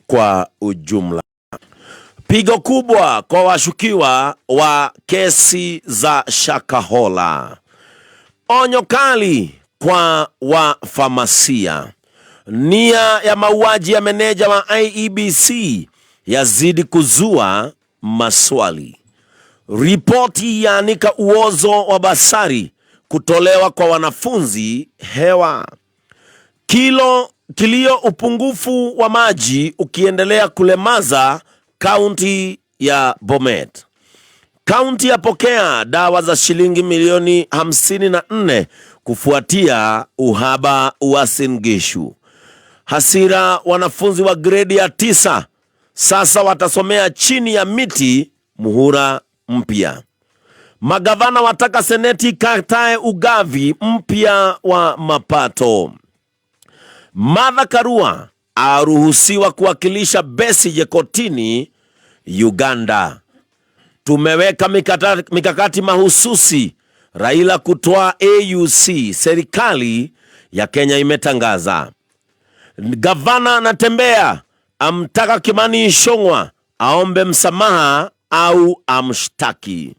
Kwa ujumla. Pigo kubwa kwa washukiwa wa kesi za Shakahola. Onyo kali kwa wafamasia. Nia ya mauaji ya meneja wa IEBC yazidi kuzua maswali. Ripoti yaanika uozo wa basari kutolewa kwa wanafunzi hewa. Kilio upungufu wa maji ukiendelea kulemaza kaunti ya Bomet. Kaunti yapokea dawa za shilingi milioni 54 kufuatia uhaba wa Uasin Gishu. Hasira wanafunzi wa gredi ya 9 sasa watasomea chini ya miti muhula mpya. Magavana wataka seneti katae ugavi mpya wa mapato. Martha Karua aruhusiwa kuwakilisha Besigye kotini Uganda. Tumeweka mikakati mahususi Raila kutoa AUC, serikali ya Kenya imetangaza. Gavana Natembeya amtaka Kimani Ichung'wah aombe msamaha au amshtaki.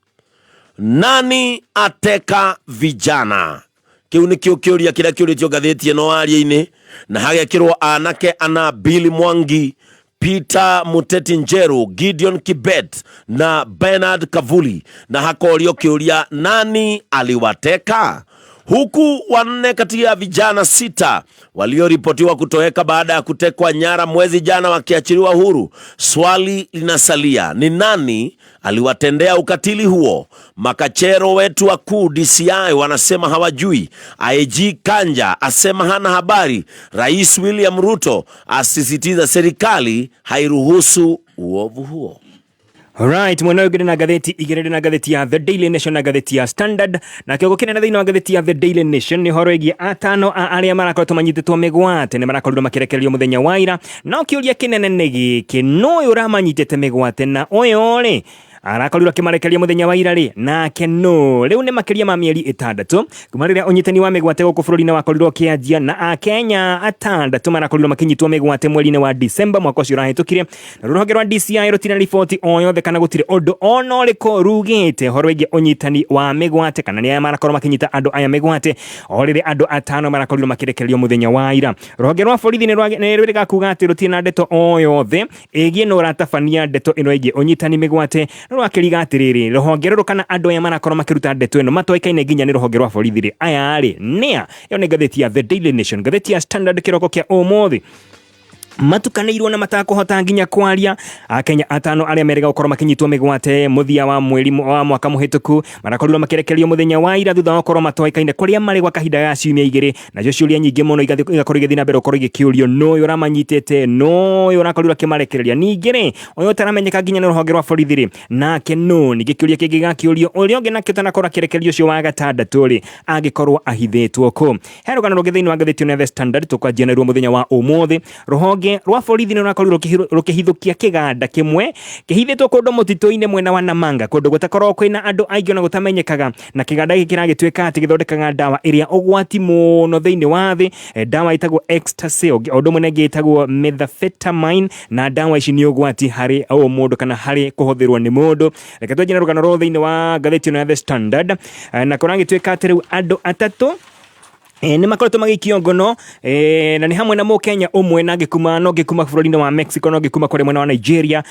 Nani ateka vijana? Kiu nikio kiuria kiria kiuritio ngathĩti ĩno waria-inĩ, na hagekĩrwo anake ana Billy Mwangi, Peter Muteti Njeru, Gideon Kibet na Bernard Kavuli, na hakorio kiuria nani aliwateka, huku wanne kati ya vijana 6 walioripotiwa kutoweka baada ya kutekwa nyara mwezi jana wakiachiliwa huru. Swali linasalia, ni nani aliwatendea ukatili huo? Makachero wetu wakuu DCI wanasema hawajui. IG Kanja asema hana habari. Rais William Ruto asisitiza serikali hairuhusu uovu huo. Alright, mwena ũyũ na ngathĩti igĩrĩ, na ngathĩti ya The Daily Nation na ngathĩti ya Standard. Na kĩongo kĩnene thĩinĩ wa ngathĩti ya The Daily Nation nĩ ũhoro wĩgiĩ atano a arĩa marakoretwo manyitĩtwo mĩgwate nĩ marakorirwo makĩrekererio mũthenya wa ira. No kĩũria kĩnene nĩ gĩkĩ, no ũyũ ũramanyitĩte mĩgwate na ũyũ rĩ arakorirwo akĩmarekereria mũthenya wa ira rĩ, nake no rĩu nĩ makĩria ma mĩeri 6 kuma rĩrĩa ũnyitani wa mĩgwate gũkũ bũrũri-inĩ wakorirwo ũkĩanjia, na akenya 6 marakorirwo makĩnyitwo mĩgwate mweri-inĩ wa December mwaka ũcio ũrahĩtũkire. Na rũhonge rwa DCI rũtirĩ na riboti o yothe kana gũtirĩ ũndũ ona ũrĩkũ rugĩte ũhoro wĩgiĩ ũnyitani wa mĩgwate kana nĩ aya marakorwo makĩnyita andũ aya mĩgwate, o rĩrĩa andũ 5 marakorirwo makĩrekererio mũthenya wa ira. Rũhonge rwa borithi nĩ rwĩrĩga kuga atĩ rũtirĩ na ndeto o yothe ĩgiĩ no ũratabania ndeto ĩno ĩgiĩ ũnyitani mĩgwate. No rwakĩriga atĩrĩrĩ, rũhonge rũrũ kana andũ aya marakorwo makĩruta ndeto ĩno matoĩkaine nginya nĩ rũhonge rwa borithi rĩ, aya rĩ nĩa? Ĩyo nĩ ngathĩti ya The Daily Nation. Ngathĩti ya Standard kĩroko kĩa ũmũthĩ, matukanĩirwo na matakũhota nginya kwaria. Akenya 5 arĩa merĩga gũkorwo makĩnyitwo mĩgwate mũthia wa mweri wa mwaka mũhĩtũku marakorirwo makĩrekererio mũthenya wa ira thutha wa gũkorwo matoĩkaine kũrĩa marĩ gwa kahinda ga ciumia 2. Nacio ciũria nyingĩ mũno igakorwo igĩthiĩ na mbere gũkorwo igĩkĩũrio, nũ ũyũ ũramanyitĩte, nũ ũyũ ũrakorirwo akĩmarekereria, ningĩ rĩ ũyũ ũtaramenyeka nginya nĩ rũhonge rwa borithi rĩ, nake nũ? Ningĩ kĩũria kĩngĩ gakĩũrio, ũrĩa ũngĩ nakĩo ũtanakorwo akĩrekererio ũcio wa gatandatũ rĩ, angĩkorwo ahithĩtwo kũ? He rũgano rũngĩ thĩinĩ wa ngathĩti ĩno ya The Standard tũkwanjia naruo mũthenya wa ũmũthĩ. Rũhonge rwa borithi nĩ rũrakorirwo rũkĩhithũkia kĩganda kĩmwe kĩhithĩtwo kũndũ mũtitũ-inĩ mwena wa Namanga, kũndũ gũtakoragwo kwĩna andũ aingĩ ona gũtamenyekaga, na kĩganda gĩkĩ kĩragĩtuĩka atĩ gĩthondekaga ndawa ĩrĩa ũgwati mũno thĩinĩ wa thĩ, ndawa ĩtagwo ecstasy, o ũndũ ũmwe na ĩngĩ ĩtagwo methamphetamine, na ndawa ici nĩ ũgwati harĩ o mũndũ kana harĩ kũhũthĩrwo nĩ mũndũ. Reke twanjie na rũgano rũrũ thĩinĩ wa ngathĩti ĩno ya The Standard, na kũragĩtuĩka atĩ rĩu andũ 3 nĩ makoretwo magĩikio ngono, na nĩ hamwe na mũkenya ũmwe na ngĩkuma no ngĩkuma bũrũri-inĩ wa Mexico, no ngĩkuma kũrĩa mwena wa Nigeria.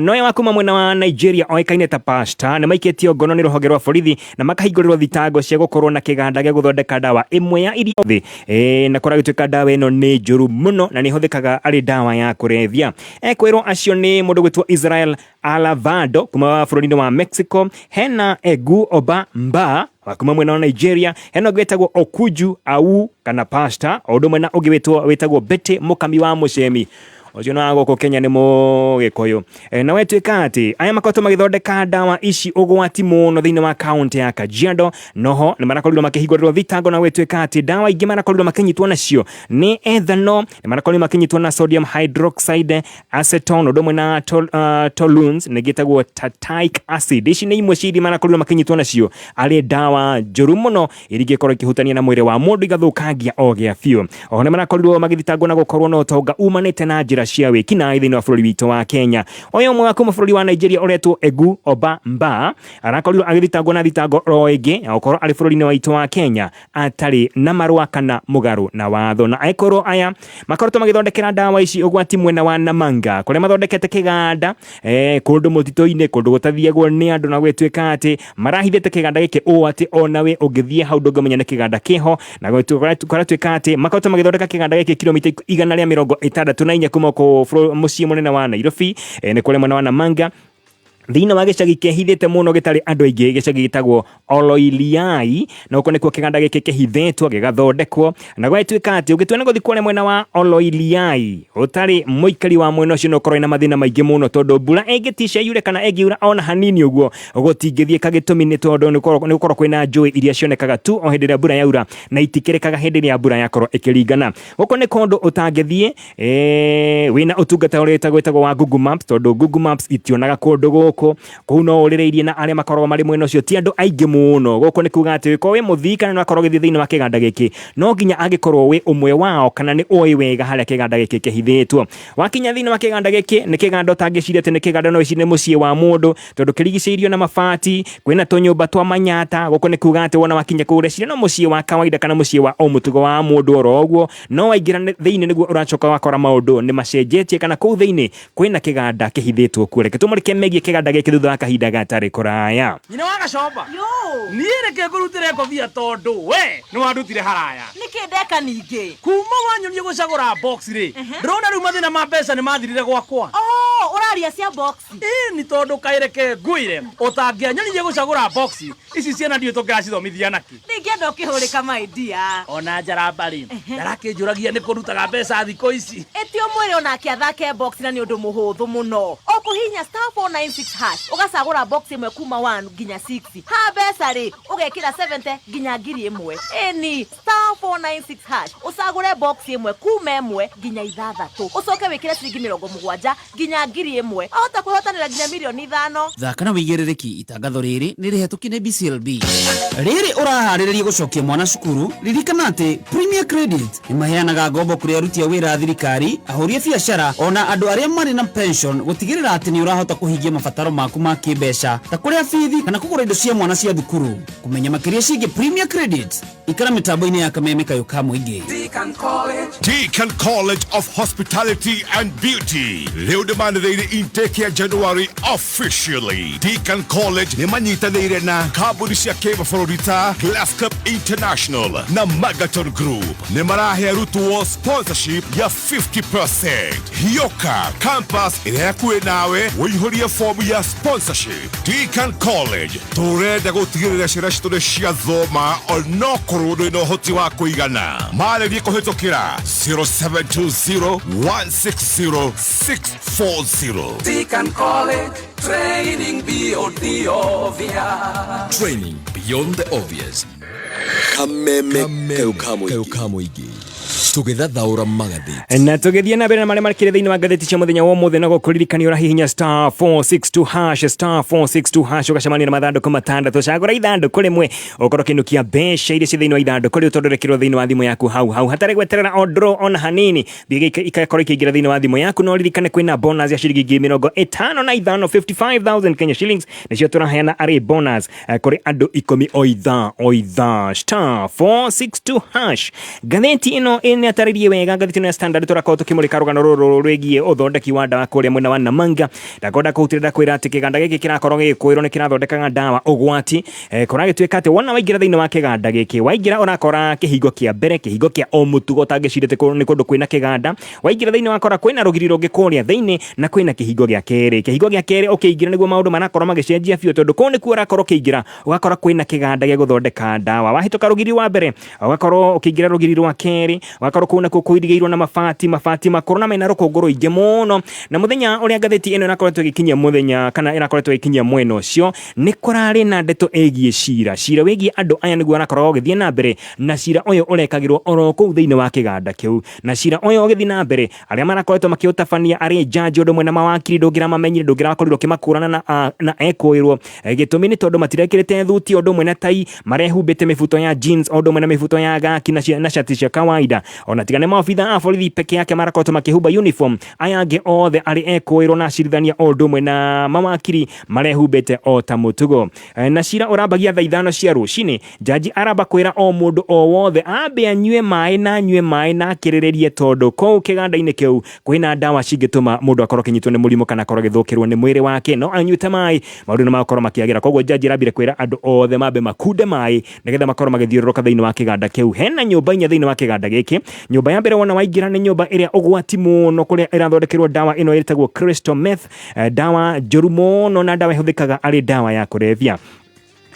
No wa kuma mwena wa Nigeria oĩkaine ta Pastor, nĩ maikĩtio ngono nĩ rũhonge rwa borithi na makahingũrĩrwo thitango cia gũkorwo na kĩganda gĩa gũthondeka ndawa ĩmwe ya iria thĩ, na kũragĩtuĩka ndawa ĩno nĩ njũru mũno na nĩ ĩhũthĩkaga arĩ ndawa ya kũrebia. Ekwĩrwo acio nĩ mũndũ gwĩtwo Israel Alavado kuma bũrũri-inĩ wa Mexico, hena Egu Oba Mba wa kuma mwena wa Nigeria, hena ũngĩ wĩtagwo Okuju Au kana Pastor, o ũndũ ũmwe na ũngĩ wĩtagwo Betty Mũkami wa Mũcemi, ũcio no wa gũkũ Kenya nĩ Mũgĩkũyũ. Na wetuĩka atĩ aya makoretwo magĩthondeka ndawa ici ũgwati mũno thĩinĩ wa kaunti ya Kajiado, noho nĩ marakorirwo makĩhingũrĩrwo thitango, na wetuĩka atĩ ndawa ingĩ marakorirwo makĩnyitwo nacio nĩ ethanol, nĩ marakorirwo makĩnyitwo na sodium hydroxide, acetone, ũndũ ũmwe na tolunes, nĩ gĩtagwo tartaric acid. Ici nĩ imwe cia iria marakorirwo makĩnyitwo nacio arĩ ndawa njũru mũno iria ingĩkorwo ikĩhutania na mwĩrĩ wa mũndũ igathũkangia o gĩa biũ. Oho nĩ marakorirwo magĩthitangwo na gũkorwo na ũtonga umanĩte na njĩra njĩra cia wĩkinaĩ thĩinĩ wa bũrũri witũ wa Kenya. Ũyũ ũmwe wa kuma bũrũri wa Nigeria ũretwo Egu Oba Mba arakorirwo agĩthitangwo na thitango ro ĩngĩ ya gũkorwo arĩ bũrũri-inĩ witũ wa Kenya atarĩ na marũa kana mũgarũ na watho. Na ekũrwo aya makoretwo magĩthondekera ndawa ici ũgwati mwena wa Namanga kũrĩa mathondekete kĩganda kũndũ mũtitũ-inĩ, kũndũ gũtathiagwo nĩ andũ, na gũgĩtuĩka atĩ marahithĩte kĩganda gĩkĩ ũũ atĩ onawe ũngĩthiĩ hau ndũngĩmenya nĩ kĩganda kĩho, na kũratuĩka atĩ makoretwo magĩthondeka kĩganda gĩkĩ kilomita 164 kuma kũ mũciĩ mũnene wa Nairobi, nĩ kũrĩa mwena wa Namanga thĩinĩ wa gĩcagi kĩhithĩte mũno gĩtarĩ andũ aingĩ, gĩcagi gĩtagwo Oloiliai, na gũkũ nĩkuo kĩganda gĩkĩ kĩhithĩtwo gĩgathondekwo, na gwatuĩka atĩ ũngĩtua nĩ gũthiĩ kũrĩa mwena wa Oloiliai ũtarĩ mũikari wa mwena ũcio no ũkorwo na mathĩna maingĩ mũno, tondũ mbura ĩngĩtisha yure kana ĩngiura ona hanini ũguo gũtingĩthiĩka, gĩtũmi nĩ tondũ nĩ gũkorwo kwĩna njũĩ iria cionekaga tu o hĩndĩ ĩrĩa mbura yaura na itikĩrĩkaga hĩndĩ ĩrĩa mbura yakorwo ĩkĩringana. Gũkũ nĩ kũndũ ũtangĩthiĩ wĩna ũtungata ũrĩa wĩtagwo wa Google Maps, tondũ Google Maps itionaga kũndũ gũkũ. Kũu no ũrĩrĩirie na arĩa makoragwo marĩ mwena ũcio ti andũ aingĩ mũno. Gũkũ nĩ kuga atĩ ũngĩkorwo wĩ mũthii kana nĩ wakorwo ũgĩthiĩ thĩinĩ wa kĩganda gĩkĩ, no nginya angĩkorwo wĩ ũmwe wao kana nĩ ũĩ wega harĩa kĩganda gĩkĩ kĩhithĩtwo. Wakinya thĩinĩ wa kĩganda gĩkĩ, nĩ kĩganda ũtangĩciria atĩ nĩ kĩganda, no wĩcirie nĩ mũciĩ wa mũndũ, tondũ kĩrigicĩirio na mabati, kwĩna tũnyũmba twa manyata. Gũkũ nĩ kuga atĩ wona wakinya kũu ũreciria no mũciĩ wa kawaida kana mũciĩ wa o mũtugo wa mũndũ oro ũguo, no waingĩra thĩinĩ nĩguo ũracoka wakora maũndũ nĩ macenjetie, kana kũu thĩinĩ kwĩna kĩganda kĩhithĩtwo kuo. Reke tũmũrĩke megiĩ kĩganda gĩkĩ thutha wa kahinda gatarĩ kũraya. Nyina wa Gacomba. Yo. Niĩ reke ngũrutĩre ngobia tondũ we nĩ wandutire haraya. Nĩkĩ ndeka ningĩ? Kuma wanyonia gũcagũra box rĩ, ndĩrona rĩu mathĩna ma mbeca nĩ mathirire gwakwa. Oh, ũraria cia box. Ĩni tondũ kaĩ reke ngwĩre ũtangĩanyonirie gũcagũra box ici ciana ndiũĩ tũngĩracithomithia nakĩ. Ndingĩenda ũkĩhũrĩka my dear. Ona njaramba rĩ, ndarakĩnjũragia nĩ kũrutaga mbeca thikũ ici. Ĩti ũmwĩre onake athake box na nĩ ũndũ mũhũthũ mũno. Ũkũhihinya *496# ũgacagũra box ĩmwe kuma 1 nginya 6. Ha mbeca rĩ, ũgekĩra 70 nginya 1000. Ĩni *496# ũcagũre box ĩmwe kuma 1 nginya 6, ũcoke wĩkĩre ciringi 70 nginya 1000. Wahota kwĩhotanĩra nginya mirioni 5. Thaka na wĩigĩrĩrĩki. Itangatho rĩrĩ nĩ rĩhetũkie nĩ BCLB. Rĩrĩ ũraharĩrĩria gũcokia mwana cukuru, ririkana atĩ Premier Credit nĩ maheanaga ngombo kũrĩ aruti a wĩra a thirikari, ahũri a biacara ona andũ arĩa marĩ na pension, gũtigĩrĩra atĩ nĩ ũrahota kũhingia mabataro maku ma kĩmbeca ta kũrĩa bithi kana kũgũra indo cia mwana cia thukuru. Kũmenya makĩria ciĩgiĩ Premier Credit, ikara mĩtambo-inĩ ya Kameme Kayũ ka Mũingĩ. Deacon College of Hospitality and Beauty rĩu nĩmanĩrĩire intake ya January officially. Deacon College nĩmanyitanĩire na kambuni cia kĩmabũrũri ta Glass Cup International na Magaton Group. Nĩmarahe arutwo sponsorship ya 50%. Hiũka campus ĩrĩa ĩhakuhĩ nawe ũihũrie fomu ya sponsorship. Deacon College, tũrenda gũtigĩrĩra ciana citũ nĩ ciathoma onokorwo ndũrĩ na ũhoti wa kũigana. Marĩrie kũhĩtũkĩra 0720 160 640. Deacon College, training beyond the obvious. Training beyond the obvious. Kameme kayũ ka mũingĩ tũgĩthathaũra magathĩti. Na tũgĩthiĩ na mbere na marĩa marĩkĩre thĩinĩ wa ngathĩti cia mũthenya wa ũmũthĩ, na gũkũririkania ũrahihinya *462# *462# ũgacemania na mathandũkũ matandatũ. Cagũra ithandũkũ rĩmwe ũkorwo ũkĩinũkia mbeca iria ciĩ thĩinĩ wa ithandũkũ rĩu, tondũ rekĩrwo thĩinĩ wa thimũ yaku hau hau hatarĩ gweterera o draw ona hanini, mbia ikakorwo ikĩingĩra thĩinĩ wa thimũ yaku. No ririkane kwĩna bonus ya ciringi 55,000, 55,000 Kenya shillings nĩcio tũraheana arĩ bonus kũrĩ andũ 10 o ithaa o ithaa. *462#. Ngathĩti ĩno ĩnĩatarĩrie wega, ngathĩti ĩno ya Standard, tũrakorwo tũkĩmũrĩka rũgano rũrũ rwĩgiĩ ũthondeki wa ndawa kũrĩa mwena wa Namanga. Ndakwenda kũhutĩrĩra kwĩra atĩ kĩganda gĩkĩ kĩrakorwo gĩgĩkwĩrwo nĩ kĩrathondekaga ndawa ũgwati. Kũragĩtuĩka atĩ wona waingĩra thĩinĩ wa kĩganda gĩkĩ, waingĩra ũrakora kĩhingo kĩa mbere, kĩhingo kĩa o mũtugo ũtangĩcirĩte nĩ kũndũ kwĩna kĩganda. Waingĩra thĩinĩ wakora kwĩna rũgiri rũngĩ kũrĩa thĩinĩ na kwĩna kĩhingo gĩa kerĩ. Kĩhingo gĩa kerĩ ũkĩingĩra nĩguo maũndũ marakorwo magĩcenjia biũ, tondũ kũu nĩkuo ũrakorwo ũkĩingĩra ũgakora kwĩna kĩganda gĩa gũthondeka ndawa. Wahĩtũka rũgiri wa mbere ũgakorwo ũkĩingĩra rũgiri rwa kerĩ, ũgakorwo kũu nakuo kũirigĩirwo na mabati, mabati makũrũ na mena rũkũngũ rũingĩ mũno. Na mũthenya ũrĩa ngathĩti ĩno ĩrakoretwo ĩgĩkinyia mũthenya kana ĩrakoretwo ĩgĩkinyia mwena ũcio, nĩ kũrarĩ na ndeto ĩgiĩ cira, cira wĩgiĩ andũ aya nĩguo ũrakoragwo ũgĩthiĩ na mbere, na cira ũyũ ũrekagĩrwo oro kũu thĩinĩ wa kĩganda kĩu. Na cira ũyũ ũgĩthiĩ na mbere, arĩa marakoretwo makĩũtabania arĩ jaji ũndũ ũmwe na mawakiri, ndũngĩramamenyire, ndũngĩrakorirwo ũkĩmakũrana na ekũĩrwo. Gĩtũmi nĩ tondũ matirekĩrĩte thuti ũndũ ũmwe na tai, marehumbĩte mĩbuto ya jeans ũndũ ũmwe na mĩbuto ya gaki na cati cia kawaida. Ona tiga nĩ maobitha a borithi peke yake marakoretwo makĩhumba uniform, aya angĩ othe arĩ ekũĩrwo na acirithania o ũndũ ũmwe na mawakiri marehumbĩte o ta mũtugo. Na cira ũrambagia thaa 5 cia rũcinĩ. Jaji aramba kwĩra o mũndũ o wothe ambe anyue maĩ na anyue maĩ na akĩrĩrĩrie, tondũ kũu kĩganda-inĩ kĩu kwĩna ndawa cingĩtũma mũndũ akorwo akĩnyitwo nĩ mũrimũ kana akorwo agĩthũkĩrwo nĩ mwĩrĩ wake. No anyuĩte maĩ maũndũ nĩ magũkorwo makĩagĩra. Koguo jaji arambire kwĩra andũ othe mambe makunde maĩ nĩgetha makorwo magĩthiũrũrũka thĩinĩ wa kĩganda kĩu. Hena nyũmba 4 thĩinĩ wa kĩganda gĩkĩ. Nyũmba ya mbere wona waingĩra nĩ nyũmba ĩrĩa ũgwati mũno, kũrĩa ĩrathondekerwo ndawa ĩno ĩtagwo crystal meth, ndawa njũru mũno na ndawa ĩhũthĩkaga arĩ ndawa ya kũrebia.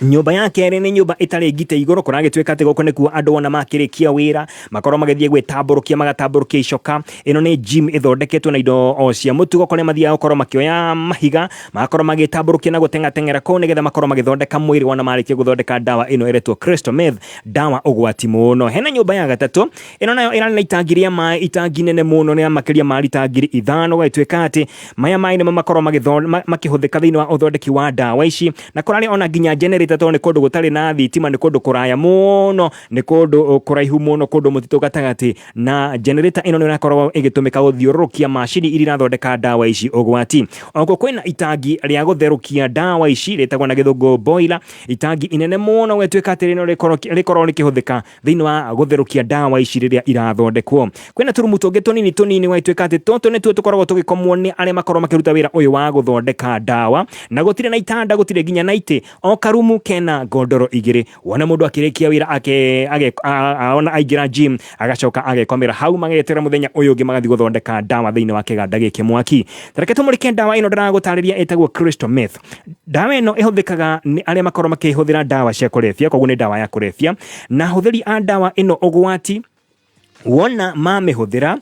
Nyũmba ya kerĩ nĩ nyũmba ĩtarĩ ngite igũrũ, kũragĩtuĩka atĩ gũkũ nĩkuo andũ ona makĩrĩkia wĩra makorwo magĩthiĩ gwĩtambũrũkia, magatambũrũkia icoka. Ĩno nĩ gym ĩthondeketwo na indo o cia mũtugo, kũrĩa mathiaga gũkorwo makĩoya mahiga magakorwo magĩtambũrũkia na gũteng'ateng'era kũu nĩgetha makorwo magĩthondeka mwĩrĩ wona marĩkia gũthondeka ndawa ĩno ĩretwo crystal meth, ndawa ũgwati mũno. Hena nyũmba ya gatatũ, ĩno nayo ĩrarĩ na itangi rĩa maĩ, itangi nene mũno rĩa makĩria ma rita 5,000. Gũgĩtuĩka atĩ maya maĩ nĩmo makorwo makĩhũthĩka thĩinĩ wa ũthondeki wa ndawa ici, na kũrarĩ ona nginya generator, tondũ nĩ kũndũ gũtarĩ na thitima, nĩ kũndũ kũraya mũno, nĩ kũndũ kũraihu mũno, kũndũ mũtitũ gatagatĩ, na generator ĩno nĩ ĩrakorwo ĩgĩtũmĩka gũthiũrũrũkia macini iria irathondeka ndawa ici ũgwati. Oko kwĩna itangi rĩa gũtherũkia ndawa ici rĩtagwo na gĩthũngũ boiler, itangi inene mũno gũgĩtuĩka atĩ rĩno rĩkorwo rĩkĩhũthĩka thĩinĩ wa gũtherũkia ndawa ici rĩrĩa irathondekwo. Kwĩna tũrumu tũngĩ tũnini tũnini gũgĩtuĩka atĩ tũtũ nĩtuo tũkoragwo tũgĩkomwo nĩ arĩa makoragwo makĩruta wĩra ũyũ wa gũthondeka ndawa, na gũtirĩ na itanda, gũtirĩ nginya na itĩ, o karumu kena ngondoro 2. Wona mũndũ akĩrĩkia wĩra ona aingĩra gym agacoka agekomera hau, magetera mũthenya ũyũ ũngĩ magathiĩ gũthondeka ndawa thĩinĩ wa kĩganda gĩkĩ mwaki. Tareke tũmũrĩke ndawa ĩno ndĩragũtarĩria ĩtagwo crystal meth. Ndawa ĩno ĩhũthĩkaga nĩ arĩa makoragwo makĩhũthĩra ndawa cia kũrebia, koguo nĩ ndawa ya kũrebia, na ahũthĩri a ndawa ĩno ũgwati wona mamĩhũthĩra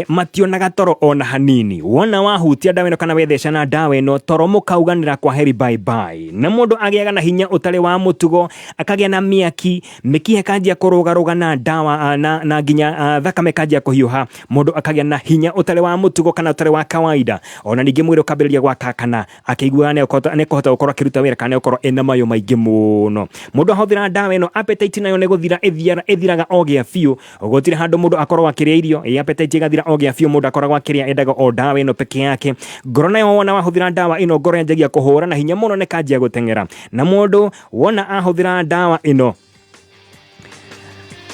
mationaga toro ona hanini. Wona wahutia ndawa ĩno kana wetheca na ndawa ĩno, toro mũkauganĩra kwa heri bye bye. Na mũndũ agĩaga na hinya ũtarĩ wa mũtugo, akagĩa na mĩaki, mĩkiha ĩkanjia kũrũgarũga na ndawa na nginya thakame ĩkanjia kũhiũha, mũndũ akagĩa na hinya ũtarĩ wa mũtugo kana ũtarĩ wa kawaida. Ona ningĩ mwĩrĩ ũkambĩrĩria gwakakana, akĩiguaga nĩekũhota gũkorwo akĩruta wĩra kana nĩegũkorwo ena mayũ maingĩ mũno. Mũndũ ahũthĩra ndawa ĩno, appetite nayo nĩ gũthira ĩthiraga o gĩa biũ. Gũtirĩ handũ mũndũ akoragwo akĩrĩa irio, appetite ĩgathira o gĩa biũ, mũndũ akoragwo akĩrĩa endaga o ndawa ĩno peke yake. Ngoro nayo wona wahũthĩra ndawa ĩno, ngoro yanjagia kũhũra na hinya mũno na ĩkanjia gũteng'era. Na mũndũ wona ahũthĩra ndawa ĩno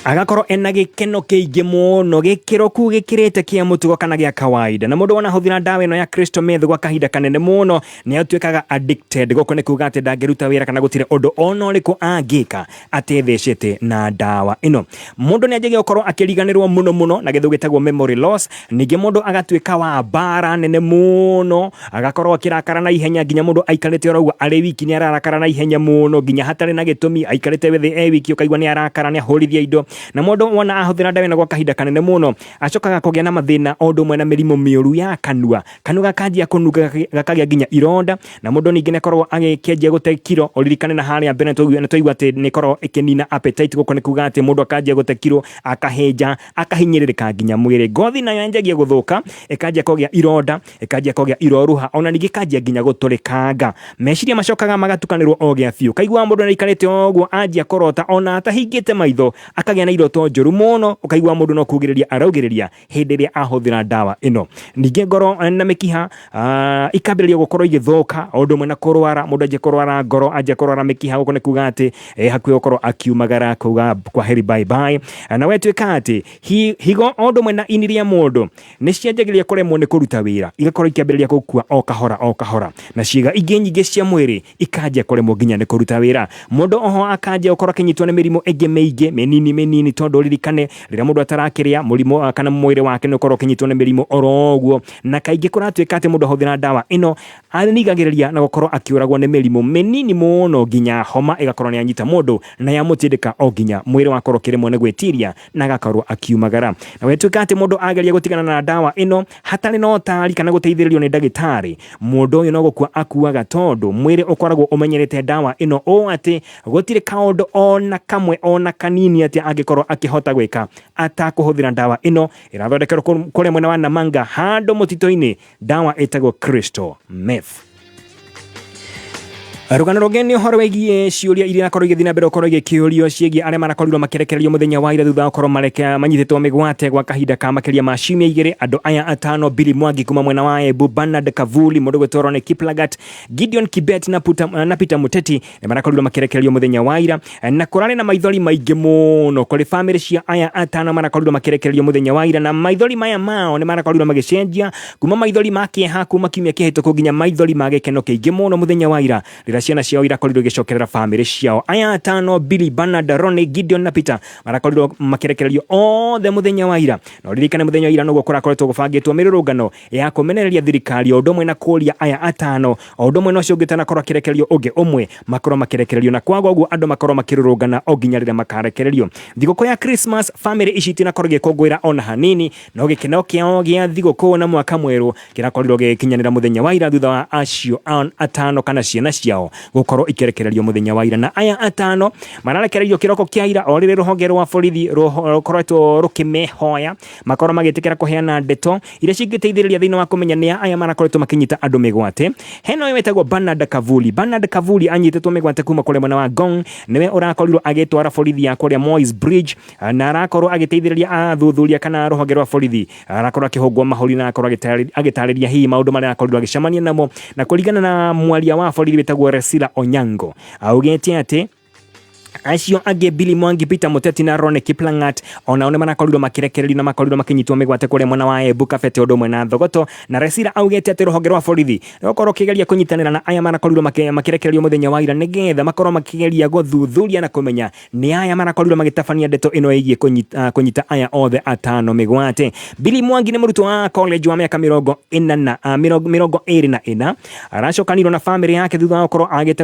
agakorwo ena gĩkeno kĩingĩ mũno, gĩkĩroku gĩkĩrĩte kĩa mũtugo kana gĩa kawaida. Na mũndũ wona ahũthĩra ndawa ĩno ya crystal meth gwa kahinda kanene mũno nĩ atuĩkaga addicted. Gũkũ nĩ kuga atĩ ndangĩruta wĩra kana gũtirĩ ũndũ ona ũrĩkũ angĩka atethecete na ndawa ĩno. Mũndũ nĩ anjagia gũkorwo akĩriganĩrwo mũno mũno na gĩthũngũ gĩtagwo memory loss. Ningĩ mũndũ agatuĩka wa mbara nene mũno, agakorwo akĩrakara na ihenya, nginya mũndũ aikarĩte oro ũguo arĩ wiki nĩ ararakara na ihenya mũno, nginya hatarĩ na gĩtũmi, aikarĩte thĩ e wiki ũkaigua nĩ arakara, nĩ ahũrithia indo. Na mũndũ wona ahũthĩra ndawa ĩno gwa kahinda kanene mũno acokaga kũgĩa na mathĩna o ũndũ ũmwe na mĩrimũ mĩũru ya kanua, kanua gakanjia kũnunga, gakagĩa nginya ironda. Na mũndũ ningĩ nĩ akoragwo agĩkĩanjia gũte kiro. Ũririkane na harĩa mbere nĩ twaigua atĩ nĩ ĩkoragwo ĩkĩnina appetite. Gũkũ nĩ kuga atĩ mũndũ akanjia gũte kiro, akahĩnja, akahinyĩrĩrĩka nginya mwĩrĩ. Ngothi nayo yanjagia gũthũka, ĩkanjia kũgĩa ironda, ĩkanjia kũgĩa iroruha, ona ningĩ ĩkanjia nginya gũtũrĩkanga. Meciria macokaga magatukanĩrwo o gĩa biũ. Kaiguaga mũndũ nĩaikarĩte o ũguo anjia kũrota ona atahingĩte maitho, akagĩa na iroto njũru mũno, ũkaigua mũndũ no kugĩrĩria araugĩrĩria hĩndĩ ĩrĩa ahũthĩra ndawa ĩno. Ningĩ ngoro na mĩkiha ikambĩrĩria gũkorwo igĩthũka, o ũndũ ũmwe na kũrwara, mũndũ anjia kũrwara ngoro, anjia kũrwara mĩkiha. Gũkũ nĩ kuga atĩ hakuhĩ gũkorwo akiumagara kuga kwa heri bye bye. Na wetuĩka atĩ higo o ũndũ ũmwe na ini rĩa mũndũ nĩ cianjagĩrĩria kũremwo nĩ kũruta wĩra, igakorwo ikĩambĩrĩria gũkua o kahora o kahora, na ciĩga ingĩ nyingĩ cia mwĩrĩ ikanjia kũremwo nginya nĩ kũruta wĩra. Mũndũ oho akanjia gũkorwo akĩnyitwo nĩ mĩrimũ ĩngĩ mĩingĩ mĩnini mĩnini, tondũ ũririkane rĩrĩa mũndũ atarakĩrĩa mũrimũ kana mwĩrĩ wake nĩ ũkorwo ũkĩnyitwo nĩ mĩrimũ oro ũguo. Na kaingĩ kũratuĩka atĩ mũndũ ahũthĩra ndawa ĩno arigagĩrĩria na gũkorwo akĩũragwo nĩ mĩrimũ mĩnini mũno, nginya homa ĩgakorwo nĩ yanyita mũndũ na yamũtindĩka o nginya mwĩrĩ wakorwo ũkĩremwo nĩ gwĩtiria na agakorwo akiumagara. Na wetuĩka atĩ mũndũ ageria gũtigana na ndawa ĩno hatarĩ na ũtari kana gũteithĩrĩrio nĩ ndagĩtarĩ, mũndũ ũyũ no gũkua akuaga, tondũ mwĩrĩ ũkoragwo ũmenyerete ndawa ĩno ũũ atĩ gũtirĩ kaũndũ ona kamwe ona kanini atĩ angĩkorwo akĩhota gwĩka atakũhũthĩra ndawa ĩno. Ĩrathondekerwo kũrĩa mwena wa Namanga handũ mũtitũ-inĩ, ndawa ĩtagwo crystal meth. Rũgano rũngĩ nĩ ũhoro wĩgiĩ ciũria iria irakorwo igĩthiĩ na mbere gũkorwo igĩkĩũrio ciĩgiĩ arĩa marakorirwo makĩrekererio mũthenya wa ira thutha wa gũkorwo manyitĩtwo mĩgwate gwa kahinda ka makĩria ma ciumia 2. Andũ aya atano, Billy Mwangi kuma mwena wa Embu, Bernard Kavuli, mũndũ gwĩtwo Ronnie Kiplagat, Gideon Kibet na Peter Muteti nĩ marakorirwo makĩrekererio mũthenya wa ira, na kũrarĩ na maithori maingĩ mũno kũrĩ bamĩrĩ cia aya atano marakorirwo makĩrekererio mũthenya wa ira, na maithori maya mao nĩ marakorirwo magĩcenjia kuma maithori ma kĩeha kuma kiumia kĩhĩtũku nginya maithori ma gĩkeno kĩingĩ mũno mũthenya wa ira rĩrĩa ciana ciao irakorirwo igĩcokerera bamĩrĩ ciao. Aya atano, Billy, Bernard, Ronnie, Gideon na Peter, marakorirwo makĩrekererio othe mũthenya wa ira. Na ũririkane mũthenya wa ira noguo kũrakoretwo gũbangĩtwo mĩrũrũngano ya kũmenereria thirikari o ũndũ ũmwe na kũria aya atano o ũndũ ũmwe na ũcio ũngĩ ũtanakorwo akĩrekererio ũngĩ ũmwe makorwo makĩrekererio, na kwaga ũguo andũ makorwo makĩrũrũngana o nginya rĩrĩa makarekererio. Thigũkũ ya Christmas bamĩrĩ ici itinakorwo igĩkũngũĩra ona hanini, no gĩkeno kĩao gĩa thigũkũ na mwaka mwerũ kĩrakorirwo gĩgĩkinyanĩra mũthenya wa ira thutha wa acio atano kana ciana ciao gũkorwo ikĩrekererio mũthenya wa ira. Na aya atano mararekereirio kĩroko kĩa ira o rĩrĩ rũhonge rwa borithi rũkoretwo rũkĩmehoya makorwo magĩtĩkĩra kũheana ndeto iria cingĩteithĩrĩria thĩinĩ wa kũmenya nĩa aya marakoretwo makĩnyita andũ mĩgwate. Hena ũyũ wĩtagwo Bernard Kavuli. Bernard Kavuli anyitĩtwo mĩgwate kuma kũrĩa mwena wa Ngong, nĩwe ũrakorirwo agĩtwara borithi ya kũrĩa Moi's Bridge, na arakorwo agĩteithĩrĩria athuthuria kana rũhonge rwa borithi. Arakorwo akĩhũngwo mahũri na arakorwo agĩtarĩria hihi maũndũ marĩa arakorirwo agĩcemania namo. Na kũringana na mwaria wa borithi wĩtagwo Resila Onyango, augĩte atĩ acio angĩ Billy Mwangi, Peter Muteti na Ronnie Kiplangat onao nĩ marakorirwo makĩrekererio na makorirwo makĩnyitwo mĩgwate kũrĩa mwena wa Embu, Kabete ũndũ ũmwe na Thogoto. Na Resila augĩte atĩ rũhonge rwa borithi rũgũkorwo rũkĩgeria kũnyitanĩra na aya marakorirwo makĩrekererio mũthenya wa ira nĩgetha makorwo makĩgeria gũthuthuria na kũmenya nĩ aya marakorirwo magĩtabania ndeto ĩno ĩgiĩ kũnyita aya othe atano mĩgwate. Billy Mwangi nĩ mũrutwo wa college wa mĩaka 24 aracokanirwo na bamĩrĩ yake thutha wa gũkorwo agĩte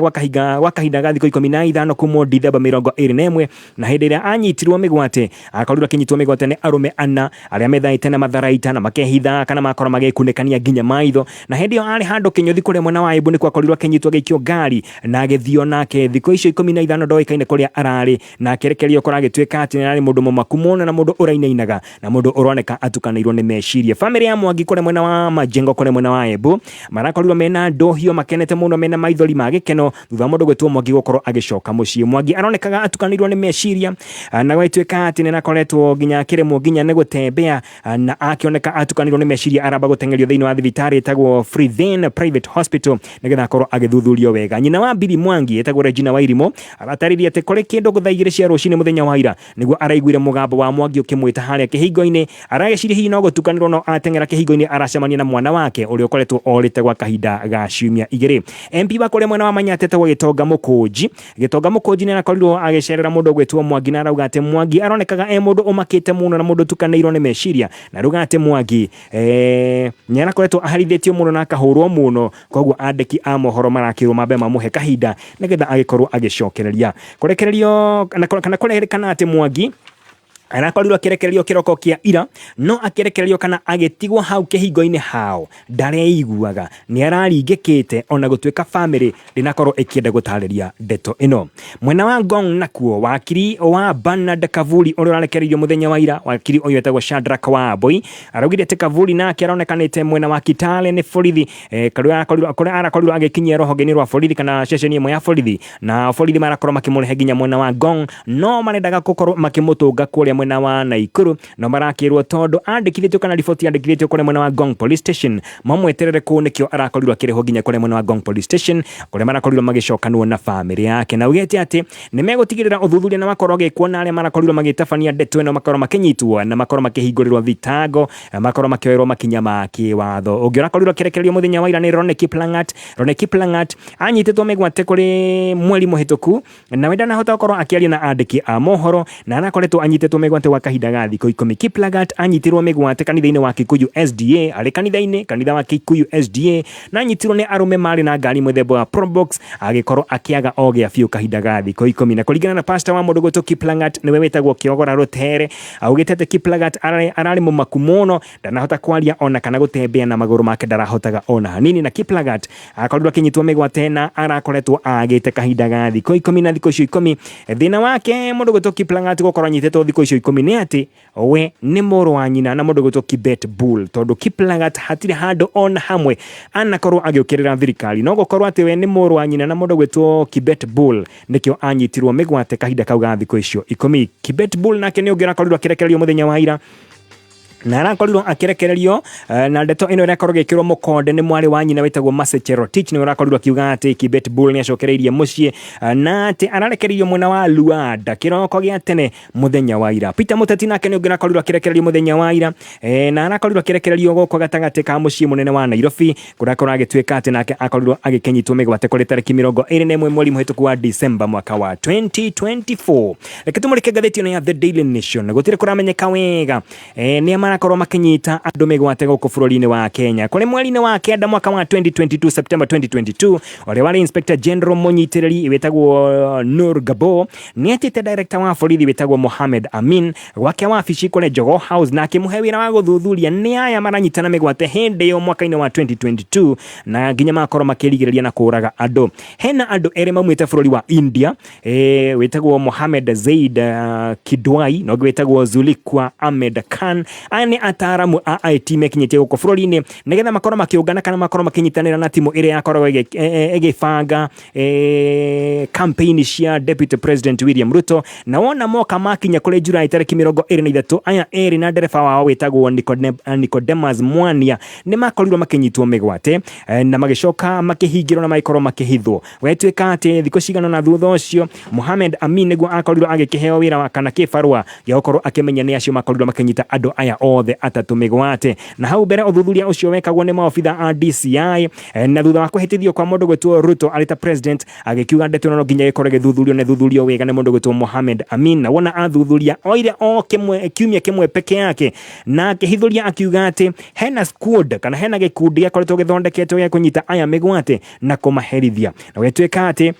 gwa kahinda ga thikũ 15 kuma Dithemba 21, na hĩndĩ ĩrĩa anyitirwo mĩgwate akorirwo akĩnyitwo mĩgwate nĩ arũme ana arĩa methaĩte na matharaita na makehitha kana makorwo magĩkunĩkania nginya maitho. Na hĩndĩ ĩyo arĩ handũ kĩnyũthi kũrĩa mwena wa Embu nĩkuo akorirwo akĩnyitwo agĩikio ngari na agĩthio nake. Thikũ icio 15 ndoĩkaine kũrĩa ararĩ, na akĩrekererio korwo agĩtuĩka atĩ arĩ mũndũ mũmaku mũno na mũndũ ũrainainaga na mũndũ ũroneka atukanĩirwo nĩ meciria. Bamĩrĩ ya Mwangi kũrĩa mwena wa Majengo kũrĩa mwena wa Embu marakorirwo mena ndũhio makenete mũno mena maithori ma gĩkeno thutha wa mũndũ gwĩtwo Mwangi gũkorwo agĩcoka mũciĩ. Mwangi aronekaga atukanĩirwo nĩ meciria na gwĩtuĩka atĩ nĩarakoretwo nginya akĩremwo nginya nĩ gũtembea, na akĩoneka atukanĩirwo nĩ meciria aramba gũteng'erio thĩinĩ wa thibitarĩ ĩtagwo Freethin Private Hospital nĩgetha akorwo agĩthuthurio wega. Nyina wa Billy Mwangi ĩtagwo Regina Wairimu aratarĩria atĩ kũrĩ kĩndũ thaa 2 cia rũcinĩ mũthenya wa ira nĩguo araiguire mũgambo wa Mwangi ũkĩmwĩta harĩa kĩhingo-inĩ. Aragĩciria hihi no gũtukanĩrwo no ateng'era kĩhingo-inĩ aracemania na mwana wake ũrĩa ũkoretwo orĩte gwa kahinda ga ciumia 2. MP wa kũrĩa mwena wa Manyata etagwo Gĩtonga Mũkũnji. Gĩtonga Mũkũnji nĩ arakorirwo agĩcerera mũndũ ũgwĩtwo Mwangi na arauga atĩ Mwangi aronekaga e mũndũ ũmakĩte mũno na mũndũ ũtukanĩirwo nĩ meciria, na arauga atĩ Mwangi nĩ arakoretwo aherithĩtio mũno na akahũrwo mũno, koguo andĩki a mohoro marakĩrwo mambe mamũhe kahinda nĩgetha agĩkorwo agĩcokereria kũrekererio kana kũrerĩkana atĩ Mwangi arakorirwo akĩrekererio kĩroko kĩa ira, no akĩrekererio kana agĩtigwo hau kĩhingo-inĩ hao ndareiguaga nĩ araringĩkĩte ona gũtuĩka bamĩrĩ ndĩnakorwo ĩkĩenda gũtarĩria ndeto ĩno. Mwena wa Ngong nakuo wakiri wa Bernard Kavuli ũrĩa ũrarekereirio mũthenya wa ira, wakiri ũyũ etagwo Shadrack Wambui araugire atĩ Kavuli nake aronekanĩte mwena wa Kitale nĩ borithi kũrĩa arakorirwo agĩkinyia rũhonge-inĩ rwa borithi kana ceceni ĩmwe ya borithi, na borithi marakorwo makĩmũrehe nginya mwena wa Ngong, no marendaga gũkorwo makĩmũtũnga kũrĩa mwena wa Naikuru, no marakĩrwo tondũ andĩkithĩtio kana riboti yandĩkithĩtio kũrĩa mwena wa Ngong Police Station mamweterere kũu, nĩkĩo arakorirwo akĩrehwo nginya kũrĩa mwena wa Ngong Police Station kũrĩa marakorirwo magĩcokanwo na bamĩrĩ yake. Na augĩte atĩ nĩ megũtigĩrĩra ũthuthuria na makorwo gĩkwo na arĩa marakorirwo magĩtabania ndeto ĩno makorwo makĩnyitwo na makorwo makĩhingũrĩrwo thitango, makorwo makĩoerwo makinya ma kĩwatho. Ũngĩ ũrakorirwo akĩrekererio mũthenya wa ira nĩ Ronnie Kiplangat. Ronnie Kiplangat anyitĩtwo mĩgwate kũrĩ mweri mũhĩtũku nawe ndanahota gũkorwo akĩaria na andĩki a mohoro na arakoretwo anyitĩtwo mĩgwate gwa kahinda ga thikũ 10. Kiplagat anyitirwo mĩgwate kanitha-inĩ wa Kikuyu SDA, arĩ kanitha-inĩ kanitha wa Kikuyu SDA, na anyitirwo nĩ arũme marĩ na ngari mũthemba wa Probox, agĩkorwo akĩaga o gĩa biũ kahinda ga thikũ 10. Na kũringana na pastor wa mũndũ gwĩtwo Kiplagat, nĩwe wĩtagwo Kĩogora Rũtere, augĩte atĩ Kiplagat ararĩ mũmaku mũno, ndanahota kwaria ona kana gũtembea na magũrũ make ndarahotaga ona hanini. Na Kiplagat akorirwo akinyitwo mĩgwate na arakoretwo agĩte kahinda ga thikũ 10 na thikũ icio 10 thĩna wake mũndũ gwĩtwo Kiplagat gũkorwo anyitĩtwo thikũ icio icio ikũmi nĩ atĩ we nĩ mũrũ wa nyina na mũndũ gwĩtwo Kibet Bull, tondũ Kiplagat hatirĩ handũ ona hamwe anakorwo agĩũkĩrĩra thirikari. No gũkorwo atĩ we nĩ mũrũ wa nyina na mũndũ gwĩtwo Kibet Bull nĩkĩo anyitirwo mĩgwate kahinda kau ga thikũ icio ikũmi. Kibet Bull nake nĩ ũngĩ ũrakorirwo akĩrekererio mũthenya wa ira, na arakorirwo akĩrekererio na ndeto ĩno ĩrakorwo ĩgĩkĩrwo mũkonde nĩ mwarĩ wa nyina wĩtagwo Mercy Cherotich, nĩwe ũrakorirwo akiuga atĩ Kibet Bull nĩ acokereirie mũciĩ na atĩ ararekereirio mwena wa Luanda kĩroko gĩa tene mũthenya wa ira. Peter Mũteti nake nĩ ũngĩ ũrakorirwo akĩrekererio mũthenya wa ira na arakorirwo akĩrekererio gũkũ gatagatĩ ka mũciĩ mũnene wa Nairobi, kũrĩa kũragĩtuĩka atĩ nake akorirwo agĩkĩnyitwo mĩgwate kũrĩ tarĩki 21 mweri mũhĩtũku wa December mwaka wa 2024. Reke tũmũrĩke ngathĩti ĩno ya The Daily Nation. Gũtirĩ kũramenyeka wega nĩa marakorwo makĩnyita andũ mĩgwate gũkũ bũrũri-inĩ wa Kenya. Kũrĩ mweri-inĩ wa kenda mwaka wa 2022, September 2022, ũrĩa warĩ Inspector General mũnyitĩrĩri wĩtagwo Nur Gabo nĩ etĩte director wa borithi wĩtagwo Mohamed Amin gwake wabici kũrĩ Jogoo House na akĩmũhe wĩra wa gũthuthuria nĩ aya maranyitana mĩgwate hĩndĩ ĩyo mwaka-inĩ wa 2022 na nginya makorwo makĩrigĩrĩria na kũraga andũ. Hena andũ erĩ maumĩte bũrũri wa India, wĩtagwo Mohamed Zaid Kidwai na ũngĩ wĩtagwo Zulikwa Ahmed Khan. Aya nĩ ataaramu a IT mekinyĩtie gũkũ bũrũri-inĩ nĩgetha makorwo makĩũngana kana makorwo makĩnyitanĩra na timu ĩrĩa yakoragwo ĩgĩbanga campaign cia Deputy President William Ruto. Na wona moka makinya kũrĩ Julai tarĩki 23, aya erĩ na ndereba wao wĩtagwo Nicodemus Mwania nĩ makorirwo makĩnyitwo mĩgwate na magĩcoka makĩhingĩrwo na magĩkorwo makĩhithwo. Gwatuĩka atĩ thikũ cigana na thutha ũcio Mohamed Amin nĩguo akorirwo agĩkĩheo wĩra wa kana kĩbarũa gĩa gũkorwo akĩmenya nĩ acio makorirwo makĩnyita andũ aya othe atatũ mĩgwate. Na hau mbere ũthuthuria ũcio wekagwo nĩ maobitha a DCI, na thutha wa kũhĩtithio kwa mũndũ gwĩtwo Ruto arĩ ta president, agĩkiuga ndeto ĩno no nginya ĩkorwo ĩgĩthuthurio na ĩthuthurio wega nĩ mũndũ gwĩtwo Mohamed Amin. Na wona athuthuria oire o kĩmwe kiumia kĩmwe peke yake na akĩhithũria akiuga atĩ hena squad kana hena gĩkundi gĩakoretwo gĩthondeketwo gĩa kũnyita aya mĩgwate na kũmaherithia. Na gwĩtuĩka atĩ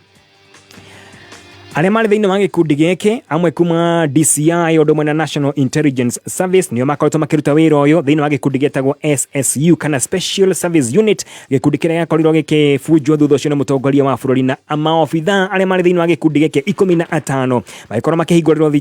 arĩa marĩ thĩinĩ wa gĩkundi gĩkĩ amwe kuma DCI ũndũ ũmwe na National Intelligence Service nĩo makoretwo makĩruta wĩra ũyũ thĩinĩ wa gĩkundi gĩtagwo SSU kana Special Service Unit, gĩkundi kĩrĩa gĩakorirwo gĩkĩbunjwo thutha ũcio nĩ mũtongoria wa bũrũri, na maobithaa arĩa marĩ thĩinĩ wa gĩkundi gĩkĩ 15 magĩkorwo makĩhingũrĩrwo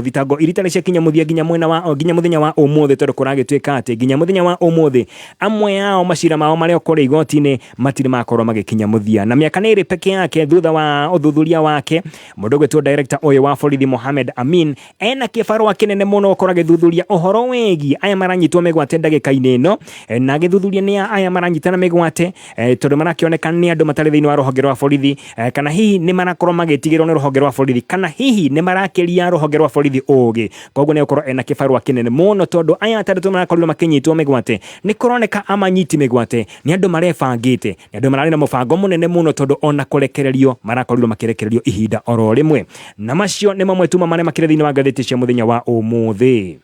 thitango iria itarĩ ciakinya mũthia nginya mwena wa nginya mũthenya wa ũmũthĩ, tondũ kũragĩtuĩka atĩ nginya mũthenya wa ũmũthĩ amwe ao macira mao marĩa kũrĩa igoti-inĩ matirĩ makorwo magĩkinya mũthia. Na mĩaka nĩ ĩrĩ peke yake thutha wa ũthuthuria wake, mũndũ ũgwĩtwo director ũyũ wa borithi Mohamed Amin ena kĩbarũa kĩnene mũno gũkorwo agĩthuthuria ũhoro wĩgiĩ aya maranyitwo mĩgwate ndagĩka-inĩ ĩno, na agĩthuthuria nĩ aya maranyitana mĩgwate tondũ marakĩoneka nĩ andũ matarĩ thĩinĩ wa rũhonge rwa borithi, kana hihi nĩ marakorwo magĩtigĩrwo nĩ rũhonge rwa borithi, kana hihi nĩ marakĩria rũhonge rwa borithi ũgĩ. Koguo nĩ gũkorwo ena kĩbarũa kĩnene mũno tondũ aya atandatũ marakorirwo makĩnyitwo mĩgwate nĩ kũroneka amanyiti mĩgwate nĩ andũ marebangĩte, nĩ andũ mararĩ na mũbango mũnene mũno, tondũ ona kũrekererio marakorirwo makĩrekererio ihinda oro rĩmwe. Na macio nĩ mamwe tu ma marĩa makĩrĩ thĩinĩ wa ngathĩti cia mũthenya wa ũmũthĩ.